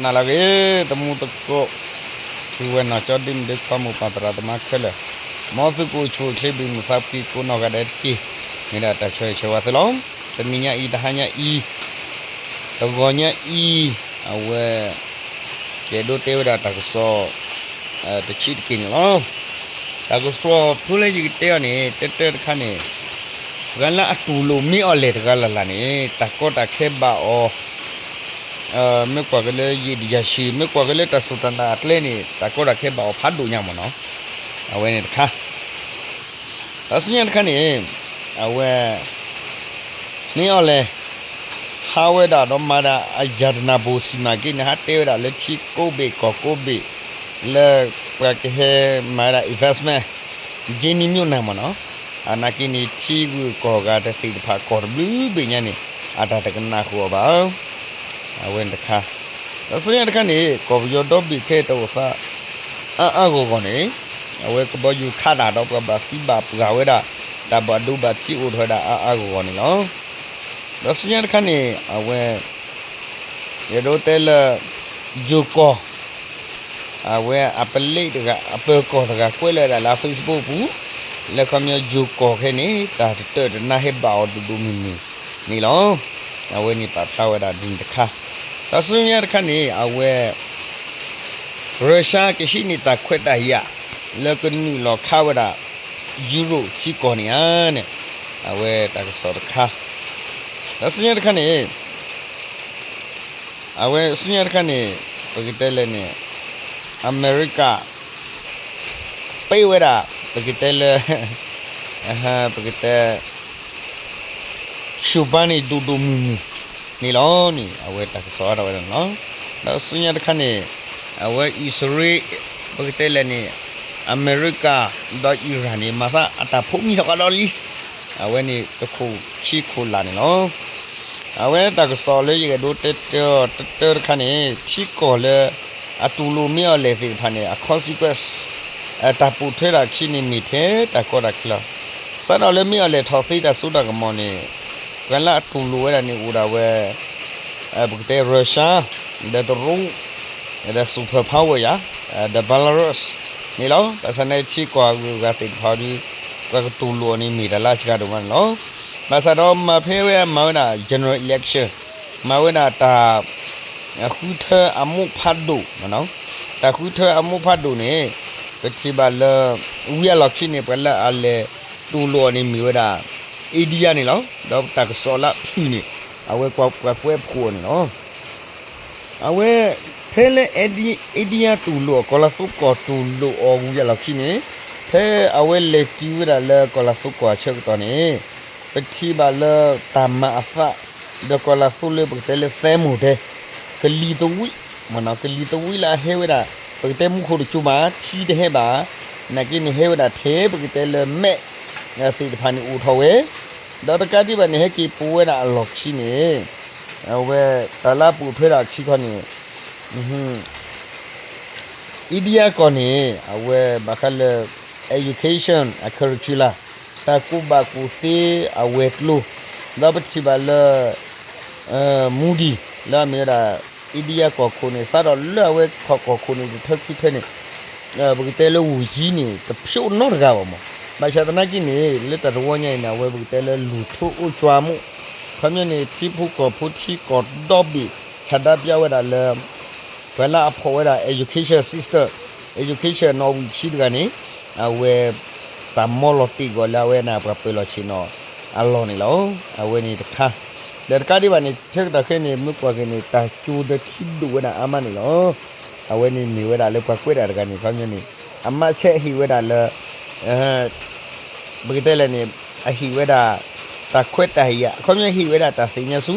နၤလၢအဂ့ၤ သမူသကိး ပုၢ်ဝဲၢ်နီၢ်ကၠီ ဒ့မုၣ်ဒ့ခွါ မိၢ်ပၢ်သရၣ်သမါခဲလၢာ်, မ်သုကအိၣ်ဆူၣ်အိၣ်ချ့ ဘၣ်မုာ်သးဖှံကိးနီၢ်ဂၤဒဲးတက့ၢ်. မ့ၢ်ဒၣ်တၢ်ဆၢဂ့ၤဆၢဝါသုလီၤ. တနံၤညါအံၤ တဟါညါအံၤ တဂီၤညါအံၤ အဝဲ ယအဲၣ်ဒိးတဲဝဲဒၣ်တၢ်ကစီၣ် တဆံးတက့ၢ်န့ၣ်လီၤ. တၢ်ကစီၣ်ဖိလၢယကတဲအီၤန့ၣ် တၢတၢတခါန့ၣ် ပှၤလၢအတူၢ်လိာ်မ့ၢ်အီၤလဲၣ်တဂၤလၢ်လၢ်န့ၣ် တၢ်ကီတၢ်ခဲဘၣ်အီၤ မ့ၢ်ကွၢ်က့ၤလၢယံာ်တယၤဆံး မ့ၢ်ကွၢ်က့ၤလၢတၢ်စူၢ်တၢ်နာ်အကျဲန့ၣ် တၢ်ကီတၢ်ခဲဘၣ်အီၤဖးဒိၣ်ညါမ့ၢ်နီၤ. အဝဲန့ၣ်တခါ တၢ်ဆူညါတခါန့ၣ် အဝဲ မ့ၢ်အီၤလဲၣ် ဟးဝဲဒၣ်ဒီးမၤဒၣ်အယၤတနၢ်ပူၤ စံၣ်မၤက့န့ၣ် ဟးတဲဝဲဒၣ်လၢထံကိးဘ့ၣ်ကီၢ်ကိးဘ့ၣ် လၢပှၤကဟဲမၤဒၣ် investment က့နံၤမ့ၢ်နၤမ့ၢ်နီၤ. အနာ်က့န့ၣ် ထံဂုၤကီၢ်ဂၤတသ့ၣ်တဖၣ်ကီၢ်တဘျုးဘ့ၣ်ညါန့ၣ် အတၢ်တကနၣ်ဃုာ်အီၤဘၣ်. အဝဲန့ၣ်တခါ ဒီးဆူညါတခါန့ၣ် ကီၢ်ပယီၤဒီဘ့ၣ်ခဲတအိၣ်သး အါအါဂီၢ်ဂီၢ်န့ၣ် အဝဲကဘီယူၤခးတၢ်ဒီးပှၤဘၣ်သံဘၣ်ပှၢ်ဝဲဒၣ် တၢ်ဘၣ်ဒိဘၣ်ထံးအိၣ်ထီၣ်ဝဲဒၣ်အါအါဂီၢ်ဂီၢ်န့ၣ်လီၤ. ဒီးဆူညါတခါန့ၣ် အဝဲ ယအဲၣ်ဒိးတဲလၢ ယိၤကီၢ် အဝဲအပလ့းတဂၤ အပၢၤကီၢ်တဂၤကွဲးလီၤဝဲဒၣ်လၢ Facebook ပူၤ လၢခီပညီယိၤကီၢ်ခဲန့ၣ် တၢ်တတၢၢ်တနါဟဲဘၣ်အီၤဒိၣ်ဒိၣ်မုၢ်မုၢ်န့ၣ်လီၤ. အဝဲန့ၣ်ပာ်ဖျါဝဲဒၣ်ဒ်န့ၣ်တခါ ဒီးဆူညါတခါန့ၣ် အဝဲ ရၢၡါကဟံးန့ၢ်တၢ်ခွဲးတၢ်ယာ် လၢကနုာ်လီၤခးဝဲဒၣ် ယူရိၣ်ထံကီၢ်န့ၣ်ဧါန့ၣ် အဝဲတၢ်ကစီၣ်တခါ ဒီးဆူညါတခါန့ၣ် အဝဲဆူညါတခါန့ၣ် ပကတဲလဲၣ်န့ၣ် အမဲရကၤ ပ့ဝဲဒၣ် ပကတဲလၢ ပကတဲ Cuba န့ၣ်ဒိၣ်ဒိၣ်မုၢ်မုၢ်န့ၣ်လီၤန့ၣ် အဝဲတၢ်ကစီၣ်အါထီၣ်ဝဲဒၣ်န့ၣ်လီၤ. ဒီးဆူညါတခါန့ၣ် အဝဲအံၣ်စရ့လး ပကတဲလဲၣ်န့ၣ် အမဲရကၤ ဒီးအံရၣ်န့ၣ် မၤသးအတၢ်ဖိးမံထီၣ်ကဒီးလံ အဝဲန့ၣ်တခိၣ်ခံခိၣ်လၢ်န့ၣ်လီၤ. အဝဲတၢ်ကစီၣ်လၢယအဲၣ်ဒိးတဲတဲအီၤတၢတၢတခါန့ၣ် ထံကီၢ်လၢအတူၢ်လိာ်မ့ၢ်အီၤလဲၣ်သ့ၣ်တဖၣ်န့ၣ် အ consequence တၢ်ပိာ်ထွဲဒၣ်ခံန့ၣ်မ့ၢ်ထဲတၢ်ကီတၢ်ခဲလီၤ. စးထီၣ်လၢမ့ၢ်အီၤလဲၣ်ထီၣ်သ့တၢ်စိတၢ်ကမီၤန့ၣ် ပှၤလၢအတူၢ်လိာ်ဝဲဒၣ်န့ၣ်အိၣ်ဒၣ်ဝဲ ပကတဲ Russia ဒီးတရူး ဒီး super power ယၤ ဒီး Belarus န့ၣ်လီၤ. ဘၣ်ဆၣ်န့ၣ်ထံကီၢ်အဂုၤအဂၤသ့ၣ်တဖၣ်ဒီး ပှၤကတူၢ်လိာ်အီၤန့ၣ်မ့ၢ်တၢ်လၢအစှၤဒိၣ်မးန့ၣ်လီၤ. ဘၣ်ဆၣ်ဒီးမၤဖဲဝဲမၤဝဲဒၣ် general election မၤဝဲဒၣ်တၢ် ဃုထၢအမိၢ်ဖးဒိၣ် တၢ်ဃုထၢအမိၢ်ဖးဒိၣ်န့ၣ် ပထံၣ်ဘၣ်လၢ ဝံၤအလီၢ်ခံန့ၣ် ပှၤလၢအလဲၤတူၢ်လိာ်အီၤန့ၣ်မ့ၢ်ဝဲဒၣ် India န့ၣ်လီၤ. ဒီးတၢ်ကစီၣ်လၢအဖုၣ်န့ၣ် အဝဲပှၤကွဲးဖှိၣ်အီၤန့ၣ်လီၤ. အဝဲ ဖဲလၢ India တူၢ်လိာ်အီၤ ကီၤလၤသူကီၢ်တူၢ်လိာ်အီၤဝံၤအလီၢ်ခံန့ၣ် ဖဲအဝဲလဲၤတုၤဝဲဒၣ်လၢကီၤလၤသူကီၢ်အဆၢကတီၢ်န့ၣ် ပထံၣ်ဘၣ်လၢတၢ်မၤအသး ဒီးကီၤလၤသူလၢပကတဲလၢ thermal တဲ ကလံၤသဝံး မ့ၢ်နီၤ ကလံၤသဝံးလၢအဟဲဝဲဒၣ် ပကတဲမူခိၣ်တစိၤမး ထံတဟဲဘၣ် နာ်က့န့ၣ်ဟဲဝဲဒၣ်ထဲပကတဲလၢမဲး သ့ၣ်တဖၣ်န့ၣ်အိၣ်ထီၣ်ဝဲ ဒီးတကးဒံးဘၣ်န့ၣ် ဟဲက့ၤပိာ်ဝဲဒၣ်အလီၢ်ခံန့ၣ် အဝဲတၢ်လၢအပိာ်ထွဲဒၣ်ခံခီန့ၣ် India ကီၢ်န့ၣ် အဝဲဘၣ်ဃးလၢ education အ curricula တၢ်ကူၣ်ဘၣ်ကူၣ်သ့အဝဲၤကျိၤ ဒီးပထံၣ်ဘၣ်လၢ Modi လၢအမ့ၢ်ဝဲဒၣ် India ကီၢ်ခိၣ်န့ၣ် စးထီၣ်လၢအဝဲထီၣ်ကီၢ်ခိၣ်န့ၣ် တထၢခံထၢန့ၣ် ပကတဲလၢဝူၤကၠံန့ၣ် တဖျိးနီတဂၤဘၣ်မး. ဘၣ်ဆၣ်သနာ်က့န့ၣ် လၢတၢ်တဝီညါအံၤန့ၣ် အဝဲပကတဲလၢလူၤထိအိၣ်ကွၢ်မူ ခီပညီန့ၣ် ထံဖိကီၢ်ဖိထံကီၢ်ဒီဘ့ၣ် ဆန္ဒပြဝဲဒၣ်လၢ ပှၤလၢအဖီၣ်ဝဲဒၣ် education system, education နီၣ်ဝံာ်ခံတဂၤန့ၣ် အဝဲ တၢ်မီလီၤတံၢ်ဂီၤလၢအဝဲန့ၣ် ပှၤပၢၤလီၢ်ဆ့ၣ်နီၤအလီၢ်န့ၣ်လီၤ. အဝဲန့ၣ်တခါ ဒီးတကးဒံးဘၣ်န့ၣ် ဆၢကတီၢ်ခဲအံၤန့ၣ် မ့ၢ်ကွၢ်က့ၤန့ၣ် တၢ်ကၠိသထံဒိၣ်ဝဲဒၣ်အါမးန့ၣ်လီၤ. အဝဲန့ၣ်မ့ၢ်ဝဲဒၣ်လၢပှၤကွဲးဒၣ်တဂၤန့ၣ် ခီပညီန့ၣ် အမးဆဲးဟ့ၣ်ဝဲဒၣ်လၢ ပကတဲလဲၣ်န့ၣ် အဟ့ၣ်ဝဲဒၣ် တၢ်ခွဲးတၢ်ယာ် အခီပညီဟ့ၣ်ဝဲဒၣ်တၢ်သ့ၣ်ညါဆူ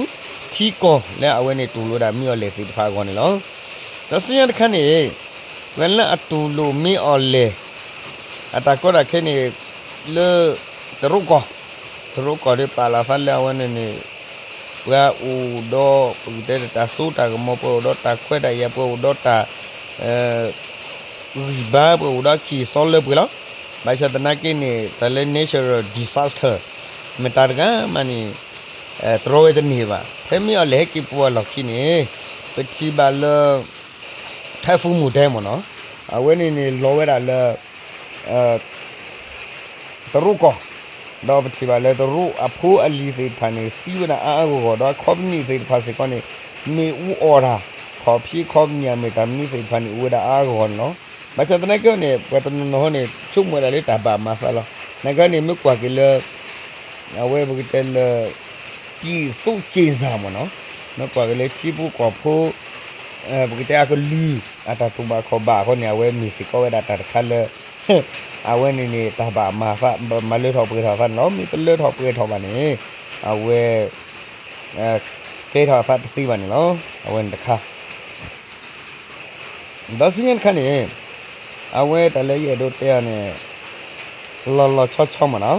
ထံကီၢ်လၢအဝဲန့ၣ်တူၢ်လိာ်ဒၣ်မ့ၢ်အီၤလဲၣ်သ့ၣ်တဖၣ်အဂီၢ်န့ၣ်လီၤ. ဒီးဆူညါတခါန့ၣ် ပှၤလၢအတူၢ်လိာ်မ့ၢ်အီၤလဲၣ် အတၢ်ကီတၢ်ခဲန့ၣ် လၢ တရူးကီၢ် တရူးကီၢ်ဒီးပာ်လီၤသးလၢအဝဲန့ၣ်န့ၣ် ပှၤအိၣ်ဒီး ပကတဲတၢ်စိတၢ်ကမီၤ ပှၤအိၣ်ဒီးတၢ်ခွဲးတၢ်ယာ် ပှၤအိၣ်ဒီးတၢ် ဂံၢ်ဘါ ပှၤအိၣ်ဒီးက့ၤစီလၢပှဲၤလီၤ. ဘၣ်ဆၣ်သနာ်က့န့ၣ် တၢ်လၢ natural disaster မတၤတဂၤမးန့ၣ် တြီဝဲတန့ၢ်ဘၣ်. ဖဲမ့ၢ်အီၤလဲၣ်ဟဲက့ၤပူၤအလီၢ်ခံန့ၣ် ပထံၣ်ဘၣ်လၢ ထၢၣ်ဖူမူၣ်တဲမ့ၢ်နီၤ, အဝဲန့ၣ်န့ၣ်လီၤဝဲဒၣ်လၢ တရူးကီၢ်, ဒီးပထံၣ်ဘၣ်လၢတရူးအဖိအလံၤသ့ၣ်တဖၣ်န့ၣ် သံဝဲဒၣ်အါအါဂီၢ်ဂီၢ်, ဒီးအခီပနံၣ်သ့ၣ်တဖၣ်စ့ၢ်ကီးန့ၣ် မ့ၣ်အူအီၣ်တၢ်, ခီၣ်ဖံးခီပနံၣ်အမ့ၢ်တၢ်မနုၤသ့ၣ်တဖၣ်န့ၣ် အိၣ်ဝဲဒၣ်အါအါဂီၢ်ဂီၢ်န့ၣ်လီၤ. ဘၣ်ဆၣ်သနာ်က့န့ၣ် ပှၤတနီၤနီၤန့ၣ် ဆိကမိၣ်ဝဲဒၣ်လၢတၢ်ဘၣ်မၤသးလီၤ. နာ်က့န့ၣ် မ့ၢ်ကွၢ်က့ၤလၢ အဝဲပကတဲလၢ ပြည်သူ့ကျန်းမာရေးမ့ၢ်နီၤ, မ့ၢ်ကွၢ်က့ၤလၢထံဖိကီၢ်ဖိ ပကတဲအကလုာ် အတၢ်တူၢ်ဘၣ်ခီၣ်ဘၣ်အဃိန့ၣ် အဝဲမ့ၢ်စ့ၢ်ကီးဝဲဒၣ်တၢ်တခါလၢ အဝဲန့ၣ်န့ၣ် တၢ်ဘၣ်မၤသး မၤလၢထီၣ်ပှဲၤထီၣ်သးန့ၣ်လီၤ. မ့ၢ်တလၢထီၣ်ပှဲၤထီၣ်ဘၣ်န့ၣ် အဝဲ ကဲထီၣ်အသးတသ့ဘၣ်န့ၣ်လီၤ. အဝဲန့ၣ်တခါ ဒီးဆူညါတခါန့ၣ် အဝဲတၢ်လၢယအဲၣ်ဒိးတဲအီၤန့ၣ် လီၤလီၤဆီဆီမ့ၢ်နီ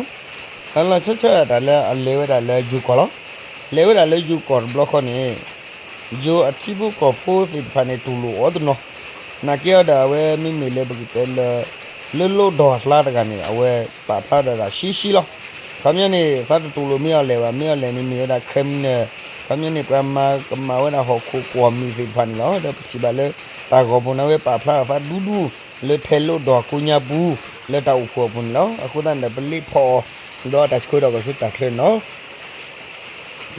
ၤ, လီၤလီၤဆီဆီတၢ်လၢအလဲၤဝဲဒၣ်လၢယိၤကီၢ်လီၤ. လဲၤဝဲဒၣ်လၢယိၤကီၢ်တဘျီဃီန့ၣ် ယိၤအထံဖိကီၢ်ဖိသ့ၣ်တဖၣ်န့ၣ် တူၢ်လိာ်အီၤတနီၤ, နာ်က့အီၤဒီးအဝဲမ့မ့ၢ်လၢပကတဲလၢ လၢလီၢ်ဒီၣ်အကျါတဂၤန့ၣ် အဝဲပာ်ဖျါဒၣ်ဒၣ်ရှဲရှဲလီၤ. ခီပညီန့ၣ် သးတတူၢ်လိာ်မ့ၢ်အီၤလဲၣ်ဘၣ်, မ့ၢ်အီၤလဲၣ်န့ၣ်မ့ၢ်ဝဲဒၣ် criminal, ခီပညီန့ၣ် ပှၤမၤကမၤဝဲဒၣ်ဟီၣ်ခိၣ်ကွီၢ်မ့ၢ်သ့ၣ်တဖၣ်န့ၣ်လီၤ. ဒီးပထံၣ်ဘၣ်လၢ တၢ်ဂီၤပူၤန့ၣ် အဝဲပာ်ဖျါအသးဒူဒူ လၢထဲလီၢ်ဒီၣ်ကိးညါပူၤ လၢတၢ်အိၣ်ဖှိၣ်အပူၤန့ၣ်လီၤ. အဃိသတးန့ၣ်ဒီး ပလ့ဖီအီၤ ဒီးတၢ်ဆှၢထီၣ်ကီးဆူတၢ်ချၢန့ၣ်လီ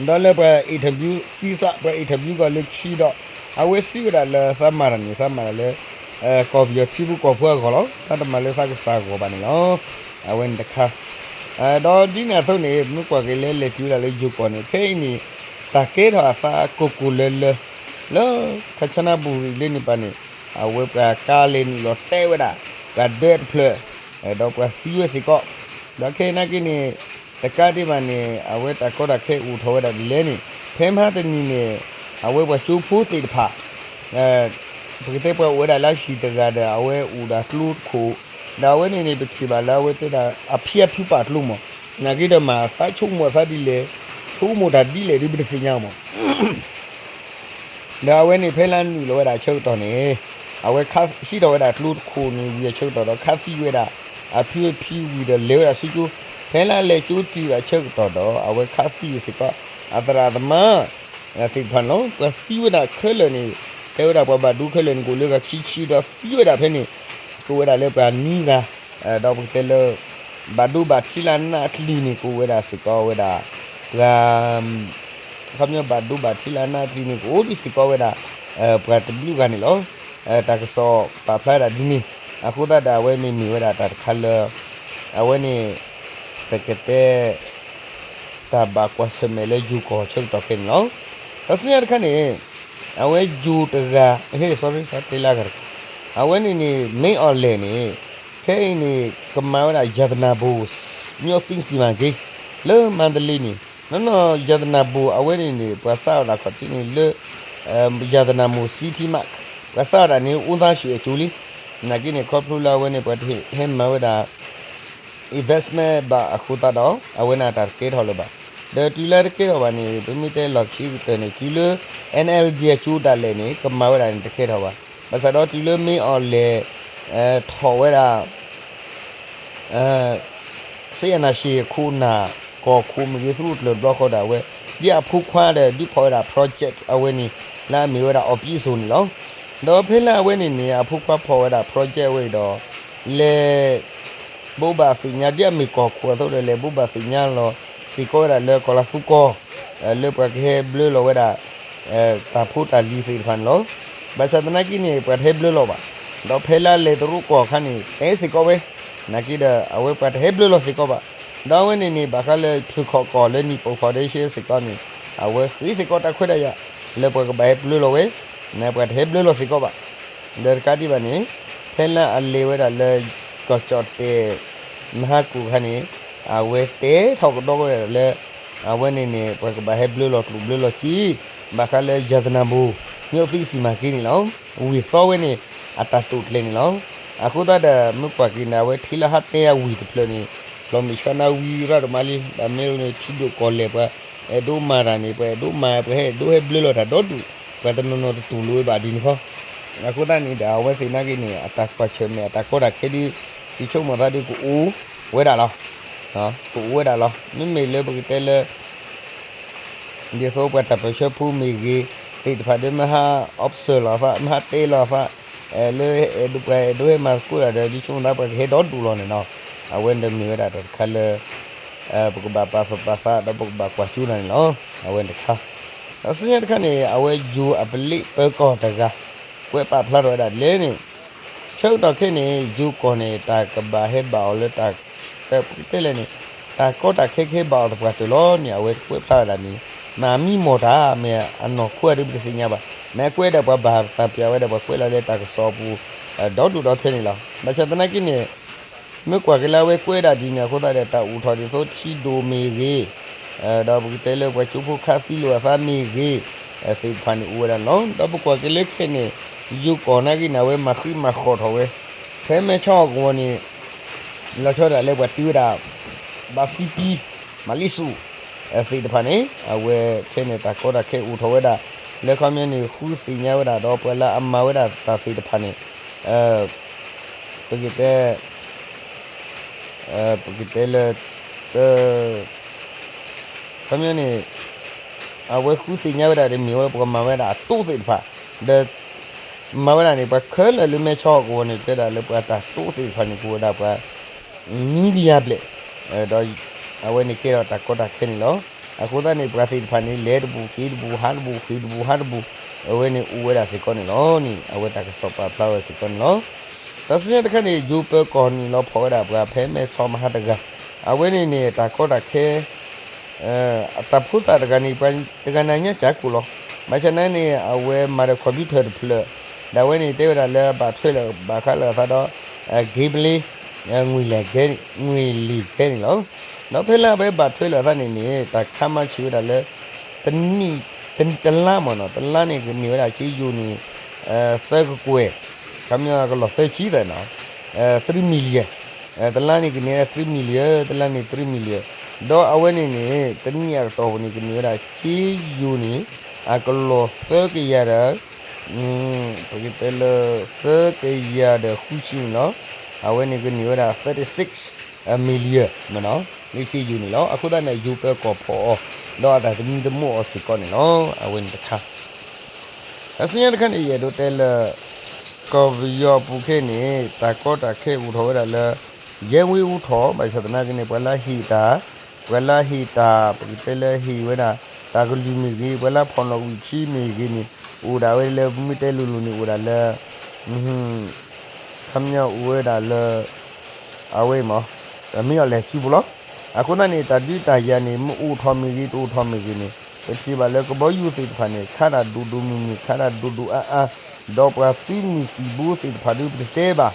ၤ. ဒီးလၢပှၤ interview သံသး ပှၤ interview ကီးလၢခံဒီး အဝဲစံးဝဲဒၣ်လၢသးမၤတၢ်န့ၣ် သးမၤတၢ်လၢ ကီၢ်ပယီၤထံဖိကီၢ်ဖိအဂီၢ်လီၤ. သးတမၤလၢသးကစၢ်အဂီၢ်ဘၣ်န့ၣ်လီၤ. အဝဲန့ၣ်တခါ ဒီးဒ်န့ၣ်အသိးန့ၣ် မ့ၢ်ကွၢ်က့ၤလၢလဲၤတုၤဝဲဒၣ်လၢယိၤကီၢ်န့ၣ် ခဲအံၤန့ၣ် တၢ်ကဲထီၣ်အသးကိၢ်ကိၢ်လၢလၢ လၢခါဆါနၢ်ပူၤလၢန့ၣ်ပၤန့ၣ် အဝဲပှၤကါလဲၤနုာ်လီၤတဲဝဲဒၣ် ပှၤဒၢတဖျၢၣ် ဒီးပှၤသံဝဲစ့ၢ်ကီး ဒီးခဲအံၤနာ်က့န့ၣ် တကးဒံးဘၣ်န့ၣ် အဝဲတၢ်ကီတၢ်ခဲအိၣ်ထီၣ်ဝဲဒၣ်ဒ်လဲၣ်န့ၣ် ဖဲမဟါတနံၤန့ၣ် အဝဲပှၤကၠိဖိသ့ၣ်တဖၣ် ပကတဲပှၤအိၣ်ဝဲဒၣ်လၢဟံၣ်တဂၤဒီး အဝဲအိၣ်ဒီးကျိတခိၣ် ဒီးအဝဲန့ၣ်န့ၣ် ပထံၣ်ဘၣ်လၢအဝဲတဲဒၣ် အဖံအဖုပာ်ကျိမး နာ်က့ဒီးမၤသးဆိကမိၣ်သးဒ်လဲၣ် ဆိကမိၣ်တၢ်ဒ်လဲၣ်ဒီးပတသ့ၣ်ညါမး ဒီးအဝဲန့ၣ်ဖဲလၢအနုာ်လီၤဝဲဒၣ်အဆၢကတီၢ်န့ၣ် အဝဲဟံးထီၣ်ဝဲဒၣ်ကျိတခိၣ်န့ၣ်ဝံၤအဆၢကတီၢ်ဒီး ခးသံဝဲဒၣ် အဖံအဖုဝံၤဒီးလဲၤဝဲဒၣ်ဆူကၠိ ဖဲလၢအလဲၤကၠိတုၤဘၣ်အဆၢကတီၢ်ဒီး အဝဲခးသံဝံၤစ့ၢ်ကီး အသရၣ်သမါ သ့ၣ်တဖၣ်န့ၣ်လီၤ. ပှၤသံဝဲဒၣ်ခဲလၢာ်န့ၣ် တဲဝဲဒၣ်ပှၤဘၣ်ဒိခဲလၢာ်န့ၣ် ကအိၣ်လၢဂၤခံဆံဒီးသံဝဲဒၣ်ဖဲန့ၣ် ကအိၣ်ဝဲဒၣ်လၢပှၤနွံဂၤ ဒီးပကတဲလၢ ဘၣ်ဒိဘၣ်ထံလၢအနးအကျံၤန့ၣ် ကအိၣ်ဝဲဒၣ်စ့ၢ်ကီးဝဲဒၣ် ပှၤ ခီပညီဘၣ်ဒိဘၣ်ထံလၢအနးအကျံၤန့ၣ် ကအိၣ်ဒံးစ့ၢ်ကီးဝဲဒၣ် ပှၤတဘျုးဂၤန့ၣ်လီၤ. တၢ်ကစီၣ်ပာ်ဖျါဒၣ်ဒ်န့ၣ် အဃိသတးဒီးအဝဲန့ၣ်မ့ၢ်ဝဲဒၣ်တၢ်တခါလၢ အဝဲန့ၣ် ပကတဲ တၢ်ဘၣ်ကွၢ်ဆၢၣ်မဲာ်လၢယိၤကီၢ်ဆၢကတီၢ်ခဲအံၤန့ၣ်လီၤ. ဒီးဆူညါတခါန့ၣ် အဝဲယိၤတဂၤ ဟဲ sorry တဲလၢအဂၤတခါ အဝဲန့ၣ်န့ၣ် မ့ၢ်အီၤလဲၣ်န့ၣ် ခဲအံၤန့ၣ် ကမၤဝဲဒၣ် ရတနာပူၤ မြို့သစ်စီမံကိန်း လၢမန္တလေးန့ၣ် နီၢ်နီၢ် ရတနာပူၤ အဝဲန့ၣ်န့ၣ် ပှၤစးထီၣ်ဒၣ်ခီၣ်ထံးန့ၣ်လၢ ရတနာပူၤ City Mart ပှၤစးထီၣ်ဒၣ်န့ၣ် ဦးသန်းရွှေ အစိၤလံ. နာ်က့န့ၣ် ခီဖျိလၢအဝဲန့ၣ် ပှၤတဟဲမၤဝဲဒၣ် investment ဘၣ်အဃိသတးဒီး အဝဲန့ၣ်တၢ်တကဲထီၣ်လၢၤဘၣ်. ဒီးတုၤလၢတကဲထီၣ်ဘၣ်န့ၣ် ပမ့ၢ်တဲလီၢ်ခံကတၢၢ်န့ၣ် တုၤလၢ NLD အစိၤဒၣ်လဲာ်န့ၣ် ကမၤဝဲဒၣ်န့ၣ်တကဲထီၣ်ဘၣ်. ဘၣ်ဆၣ်ဒီးတုၤလၢမ့ၢ်အီၤလဲၣ် ထီၣ်ဝဲဒၣ် စစ်အာဏာရှင်အခိၣ်နၢ် ကီၢ်ခိၣ်မ့ၢ်ဂ့ၤ သူၣ်အိၣ်တဖျၢၣ်တဘျီဃီဒီး အဝဲ ဒ်အဖိခွါဒီး ဒုးဖီၣ်ဝဲဒၣ် project အဝဲန့ၣ် လၢအမ့ၢ်ဝဲဒၣ် အီၣ်ပံးစိၤန့ၣ်လီၤ. ဒီးဖဲလၢအဝဲန့ၣ်န့ၣ် အဖိခွါဖီၣ်ဝဲဒၣ် project အဝဲအံၤဒီး လဲၤ ဘိးဘၣ်သ့ၣ်ညါ ဒ်အမ့ၢ်ကီၢ်ခိၣ်အသိးဒီး လဲၤဘိးဘၣ်သ့ၣ်ညါလီၤစ့ၢ်ကီးဝဲဒၣ်လၢကီၢ်လၤသူကီၢ် လၢပှၤကဟဲဘျၢလီၤဝဲဒၣ် တၢ်ဖိတၢ်လံၤသ့ၣ်တဖၣ်န့ၣ်လီၤ. ဘၣ်ဆၣ်သနာ်က့န့ၣ် ပှၤတဟဲဘျၢလီၤဘၣ်. ဒီးဖဲလၢလဲၤတရူးကီၢ်အခါန့ၣ် တဲစ့ၢ်ကီးဝဲ နာ်က့ဒီး အဝဲပှၤတဟဲဘျၢလီၤစ့ၢ်ကီးဘၣ်. ဒီးအဝဲန့ၣ်န့ၣ် ဘၣ်ဃးလၢဖုၣ်ခီၣ်ကီၢ်လၢ Nippon Foundation စ့ၢ်ကီးန့ၣ် အဝဲဃ့စ့ၢ်ကီးတၢ်ခွဲးတၢ်ယာ် လၢပှၤကဘၣ်ဟဲဘျၢလီၤဝဲ ပှၤတဟဲဘျၢလီၤစ့ၢ်ကီးဘၣ်. ဒီးတကးဒံးဘၣ်န့ၣ် ဖဲလၢအလဲၤဝဲဒၣ်လၢ ကီၢ်ကၠီၣ်တဲၣ် မဟါကိၣ်ခါန့ၣ် အဝဲတဲထီၣ်ကဒီးဝဲဒၣ်လၢ အဝဲန့ၣ်န့ၣ် ပှၤကဘၣ်ဟဲဘျၢလီၤကျိၣ်ဘျၢလီၤစ့ ဘၣ်ဃးလၢ ရတနာပူၤ မြို့သစ်စီမံကိန်း န့ၣ်လီၤ. ဝံၤသီဝဲန့ၣ် အတၢ်တိာ်ကျဲၤန့ၣ်လီၤ. အဃိသတးဒီး မ့ၢ်ကွၢ်က့ၤန့ၣ် အဝဲထံၣ်လၢဟးတဲအဝံၤတဖျၢၣ်န့ၣ် လီၤမ့ၢ်ဆှးနၢ်ဝံၤရၣ်ဒိၣ်မးလံ ဒီးမ့ၢ်အိၣ်န့ၣ် ထံဒိၣ်ကီၢ်လဲၢ်ပှၤ အဲၣ်ဒိးမၤတၢ်န့ၣ် ပှၤအဲၣ်ဒိးမၤ ပှၤဟဲဒိးဟဲဘျၢလီၤတၢ်ဒီဒူၣ် ပှၤတနီၤနီၤတတူၢ်လိာ်ဝဲဘၣ်ဒ်န့ၣ်ဃီ အဃိသတးန့ၣ်ဒီး အဝဲသ့ၣ်နာ်က့န့ၣ် အတၢ်ကွၢ်ဆၢၣ်မဲာ် အတၢ်ကီတၢ်ခဲဒ် ယဆိကမိၣ်သးဒ်ကအိၣ်ဝဲဒၣ်လီၤ. ကအိၣ်ဝဲဒၣ်လီၤ. မ့မ့ၢ်လၢပကတဲလၢ ဒ်သိးပှၤတၢ်ပၢၢ်ဆၢဖိမ့ၢ်ဂ့ၤ သ့ၣ်တဖၣ်ဒီး မ့ၢ်ဟး observe လီၤသး မ့ၢ်ဟးတဲလီၤသး လၢအဲၣ်ဒိးပှၤအဲၣ်ဒိးဟဲမၤသကိးတၢ်ဒီး ဒ်ဆိကမိၣ်သးပှၤကဟဲဒီဒူၣ်လီၤန့ၣ်နီၤ. အဝဲန့ၣ်မ့ၢ်ဝဲဒၣ်တၢ်တခါလၢ ပကဘၣ်ပာ်သူၣ်ပာ်သး ဒီးပကဘၣ်ကွၢ်ကၠိတၢ်န့ၣ်လီၤ. အဝဲန့ၣ်တခါ ဒီးဆူညါတခါန့ၣ် အဝဲယိၤအပလ့းပၢၤကီၢ်တဂၤ ကွဲးပာ်ဖျါထီၣ်ဝဲဒၣ်ဒ်လဲၣ်န့ၣ် ဆၢကတီၢ်ခဲအံၤန့ၣ် ယိၤကီၢ်န့ၣ် တၢ်ကဘၣ်ဟဲဘၣ်အီၤလၢတၢ် ပကတဲလဲၣ်န့ၣ် တၢ်ကီတၢ်ခဲကဟဲဘၣ်အီၤသပှၢ်တၢၢ်လီၤန့ၣ် အဝဲကွဲးဖျါဝဲဒၣ်န့ၣ် မၤမံမီၢ်တၢ် မ့ၢ်အနီၢ်ခိအဒုးပတသ့ၣ်ညါဘၣ်. မ့ၢ်အကွဲးဒၣ်ပှၤဘၣ်သးပျၢ်ဝဲဒၣ် ပှၤကွဲးလီၤလၢတၢ်ကစီၣ်အပူၤ ဒီဒူၣ်ဒီထၢန့ၣ်လီၤ. ဘၣ်ဆၣ်သနာ်က့န့ၣ် မ့ၢ်ကွၢ်က့ၤလၢအဝဲကွဲးဒၣ်ဒ်န့ၣ်အဃိသတးဒီး တၢ်အိၣ်ထီၣ်ဒ်သိးထံဒိၣ်မ့ၢ်ဂ့ၤ, ဒီးပကတဲလၢပှၤကၠိဖိခးသံလိာ်အသးမ့ၢ်ဂ့ၤ, သ့ၣ်တဖၣ်န့ၣ်အိၣ်ဝဲဒၣ်န့ၣ်လီၤ. ဒီးပကွၢ်က့ၤလၢခဲအံၤန့ၣ် ယိၤကီၢ်နာ်က့န့ၣ် အဝဲမၤဃံးမၤဃီၣ်ထီၣ်ဝဲ ဖဲမဲဆီးအကဝီၤန့ၣ် လီၤဆီဒၣ်လၢပှၤတ့ဝဲဒၣ် ဘၣ်စံပံ, မၤလ့စိ, သ့ၣ်တဖၣ်န့ၣ် အဝဲခဲအံၤန့ၣ် တၢ်ကီတၢ်ခဲအိၣ်ထီၣ်ဝဲဒၣ် လၢခီပညီန့ၣ် ဃုသ့ၣ်ညါဝဲဒၣ် ဒီးပှၤလၢအမၤဝဲဒၣ်တၢ်သ့ၣ်တဖၣ်န့ၣ် ပကတဲ ပကတဲလၢ ခီပညီန့ၣ် အဝဲဃုသ့ၣ်ညါဝဲဒၣ်ဒီး မ့ၢ်ဝဲပှၤမၤဝဲဒၣ်အတိသ့ၣ်တဖၣ် ဒီး မၤဝဲဒၣ်န့ၣ် ပှၤခဲလၢာ်လၢမဲဆီးအကဝီၤန့ၣ် တဲဒၣ်လၢပှၤတၢ်တိသ့ၣ်တဖၣ်န့ၣ် ကအိၣ်ဝဲဒၣ်ပှၤ မံလံယၤဘျဲၣ်, ဒီး အဝဲန့ၣ်ကဲထီၣ်တၢ်ကီတၢ်ခဲန့ၣ်လီၤ. အဃိသတးန့ၣ် ပှၤသ့ၣ်တဖၣ်န့ၣ် လဲၤတဘူးက့ၤတဘူး ဟးတဘူး ဃ့ၢ်တဘူး ဟးတဘူး, အဝဲန့ၣ်အိၣ်ဝဲဒၣ်စ့ၢ်ကီးန့ၣ်လီၤန့ၣ် အဝဲတၢ်ကစီၣ်ပာ်ဖျါဝဲစ့ၢ်ကီးန့ၣ်လီၤ. ဒီးဆူညါတခါန့ၣ် ယိၤပၢၤကီၢ်န့ၣ်လီၤဖီၣ်ဝဲဒၣ်ပှၤဖဲမဲဆီးမဟါတဂၤ, အဝဲန့ၣ်န့ၣ် တၢ်ကီတၢ်ခဲ အတၢ်ဖိသၣ်တဂၤန့ၣ် ပှၤတဂၤန့ၣ်ညါစၢ်ကိၣ်လီၤ. ဘၣ်ဆၣ်နာ်န့ၣ် အဝဲမၤဒီး computer တဖျၢၣ်, ဒီးအဝဲန့ၣ်တဲဝဲဒၣ်လၢ ဘၣ်ထွဲလၢာ်ဘၣ်ဃးလၢာ်အသးဒီး game play ငွေ့လဲၤကဲ ငွေ့လဲၤကဲန့ၣ်လီၤ. ဒီးဖဲလၢအဝဲဘၣ်ထွဲလၢာ်အသးန့ၣ်န့ၣ် တၢ်ခါမၤဆံးဝဲဒၣ်လၢ တနံၣ် တလါမ့ၢ်နီၤ တလါန့ၣ်ကန့ၢ်ဝဲဒၣ်က့ယိၤန့ၣ် သၢကကွဲၢ်, ခီပညီကလီၢ်သၢဆံသၢနီၤ, three million, တလါန့ၣ်ကန့ၢ်ဝဲဒၣ် three million, တလါန့ၣ် three million, ဒီးအဝဲန့ၣ်န့ၣ် တနံၣ်အကတီၢ်ပူၤန့ၣ် ကန့ၢ်ဝဲဒၣ်က့ယိၤန့ၣ် အကလီၢ်သၢကယၤဒီး ပကတဲလၢ သၢကယၤဒီးဃုဆံန့ၣ်လီၤ. အဝဲန့ၣ်ကန့ၢ်ဝဲဒၣ် thirty six million မ့ၢ်နီၤ, လၢက့ယိၤန့ၣ်လီၤ. အဃိသတးန့ၣ် ယိၤပၢၤကီၢ်ဖီၣ်အီၤ ဒီးအတၢ်သမံသမိးအီၤစ့ၢ်ကီးန့ၣ်လီၤ. အဝဲန့ၣ်တခါ အဆူညါတခါန့ၣ် ယအဲၣ်ဒိးတဲလၢ ကီၢ်ပယီၤပူၤခဲအံၤန့ၣ် တၢ်ကီတၢ်ခဲအိၣ်ထီၣ်ဝဲဒၣ်လၢ ရဲဝင်းဦးထီၣ် ဘၣ်ဆၣ်သနာ်က့န့ၣ် ပှၤလၢဟ့ၣ်တၢ် ပှၤလၢဟ့ၣ်တၢ် ပကတဲလၢဟ့ၣ်ဝဲဒၣ် တၢ်ကလုၢ်မ့ၢ်ဂ့ၤ ပှၤလၢဖီၣ်နီၣ်ဝံာ်ခံမ့ၢ်ဂ့ၤန့ၣ် အိၣ်ဒၣ်ဝဲလၢ ပမ့ၢ်တဲလိၤလိၤန့ၣ် အိၣ်ဒၣ်လၢ ခီပညီအိၣ်ဝဲဒၣ်လၢ အဝဲမ့ၢ် မ့ၢ်အီၤလဲၤစုပူၤလီၤ. အဃိသတးန့ၣ် တၢ်ဒုးတၢ်ယၤန့ၣ် မ့ၢ်အိၣ်ထီၣ်မ့ၢ်ဂ့ၤ တအိၣ်ထီၣ်မ့ၢ်ဂ့ၤန့ၣ် ပထံၣ်ဘၣ်လၢကဘီယူၤသ့ၣ်တဖၣ်န့ၣ် ခးတၢ်ဒိၣ်ဒိၣ်မုၢ်မုၢ် ခးတၢ်ဒိၣ်ဒိၣ်အါအါ, ဒီးပှၤသုးမုၢ်သံၣ်ဘိသ့ၣ်တဖၣ်ဒုးပတတဲဘၣ်,